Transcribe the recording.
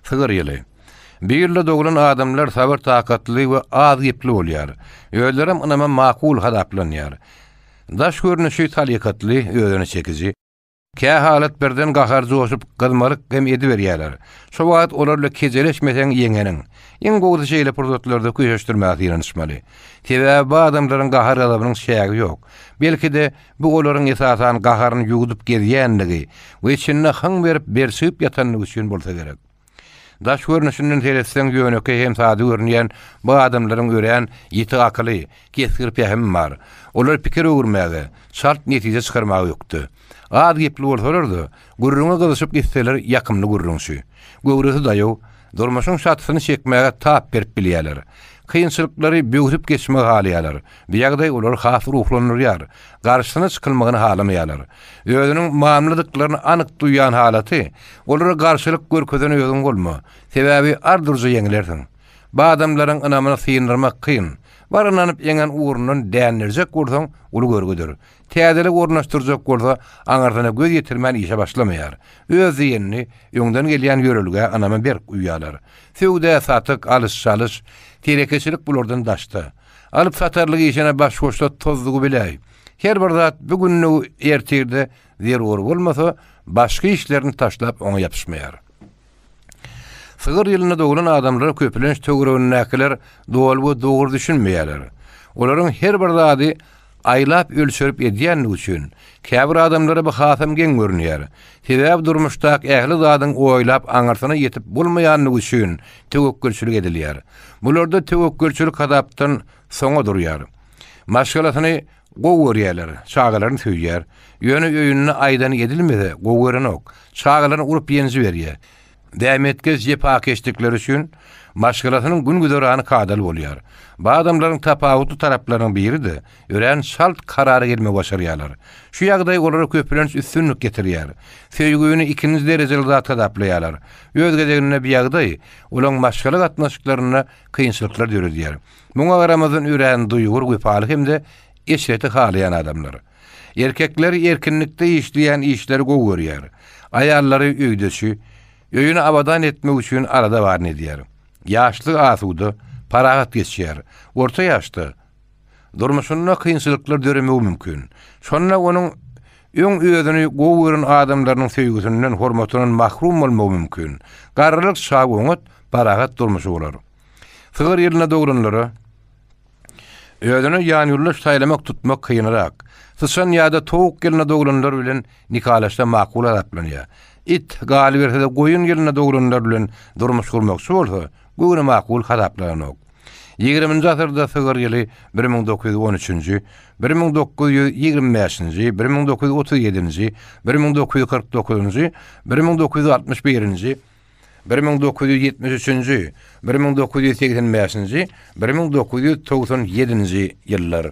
Sygyr ýyly. Bu ýylda doglan adamlar sabyr-takatly we az gepli bolýar. Özlerem ynama makul hasaplanýar. Daş görnüşi salykatly, özüne çekiji. Kähalat birden gahar joşup, gyzmalyk hem ediberýärler. Şo wagt olar bilen kejeleşmeseň ýeňeniň. Iň gowusy şeýle pursatlarda köşeşdirmäge synanyşmaly. Sebäbi bu adamlaryň gahar-gazabynyň çägi ýok. Belki-de, bu olaryň esasan gaharyny ýuwdup gezýänligi we içinde hyň berip berçigip ýatanlygy üçin bolsa gerek. Daş görnüşinden seretseň ýönekeý hem sada görünýän bu adamlaryň örän ýiti akyly, kesgir pähimi bar. Olar pikir öwürmäge, çalt netije çykarmaga ökde. Az gepli bolsalar-da, gürrüňe gyzyşyp gitseler ýakymly gürrüňçi. Göwresi daýaw, durmuşyň şatysyny çekmäge tap berip bilýärler. Kynçylyklary böwsüp geçmegi halaýarlar. Bu ýagdaý olary has ruhlandyrýar. Garşysyna çykylmagyny halamaýarlar. Özüniň mamladyklaryny anyk duýýan halaty, olara garşylyk görkezen özüň bolma. Sebäbi ardurja ýeňilersiň. Bu adamlaryň ynamyny syndyrmak kyn. Bar ynanyp ýeňen ugrundan dändirjek bolsaň, uly görgüdir. Täzelik ornaşdyrjak bolsa, aňyrsyna göz ýetirmän işe başlamaýar. Öz diýenini, öňden gelýän ýörelgä ynama berk uýýarlar. Söwda-satyk, alyş-çalyş, telekeçilik bulardan daşda. Alyp-satarlyk işine baş goşsa tozdugy biläý. Her bir zat bu günde ertirde zerur bolmasa, başga işlerini taşlap oňa ýapyşmaýar. Sygyr ýylynda doglan adamlara köplenç töweregindäkiler doly we dogry düşünmeýärler. Olaryň her bir zady aýlap-ölçerip edýänligi üçin, käbir adamlara bu hasam geň görünýär. Sebäbi durmuşdaky ähli zadyň oýlap aňyrsyna ýetip bolmaýanlygy üçin töwekgelçilik edilýär. Bularda töwekgelçilik hasapdan soňa durýar. Maşgalasyny gowy görýärler, çagalaryny söýýär. Ýöne öýünde aýdany edilmese, gowy görenok. Çagalaryny urup-ýenjiberýär. Zähmetkeş jepakeşlikleri üçin maşgalasynyň gün-güzerany kadaly bolýar. Bu adamlaryň tapawutly taraplarynyň biri-de, örän çalt karara gelmegi başarýarlar. Şu ýagdaý olara köplenç üstünlik getirýär. Söýgüni ikinji derejeli zat hasaplaýarlar. Öz gezeginde bu ýagdaý olaryň maşgala gatnaşyklarynda kynçylyklar döredýär. Muňa garamazdan örän duýgur, wepaly hem-de eşreti halaýan adamlar. Erkekler erkinlikde işleýän işleri gowy görýär. Aýallary öýdeçi, öýüni abadan etmek üçin alada baryny edýär. Ýaşlygy asuda, parahat geçýär. Orta ýaşda durmuşynda kynçylyklar döremegi mümkin. Şonda onuň öň özüni gowy gören adamlarynyň söýgüsinden, hormatyndan mahrum bolmagy mümkin. Garrylyk çagy oňat, parahat durmuşy bolar. Sygyr ýylynda doglanlara Özüne ýanýoldaş saýlamak tutmak kynrak. Syçan ýa-da towuk ýylynda doglanlar bilen nikalaşsa makul hasaplanýar. It, galyberse-de goýun ýylynda doglanlar bilen durmuş gurmakçy bolsa, göwne makul hasaplananok. Ýigriminji asyrda sygyr ýyly 1913-nji, 1925-nji, 1937-nji, 1949-njy, 1961-nji, 1973-nji, 1985-nji, 1997-nji ýyllar.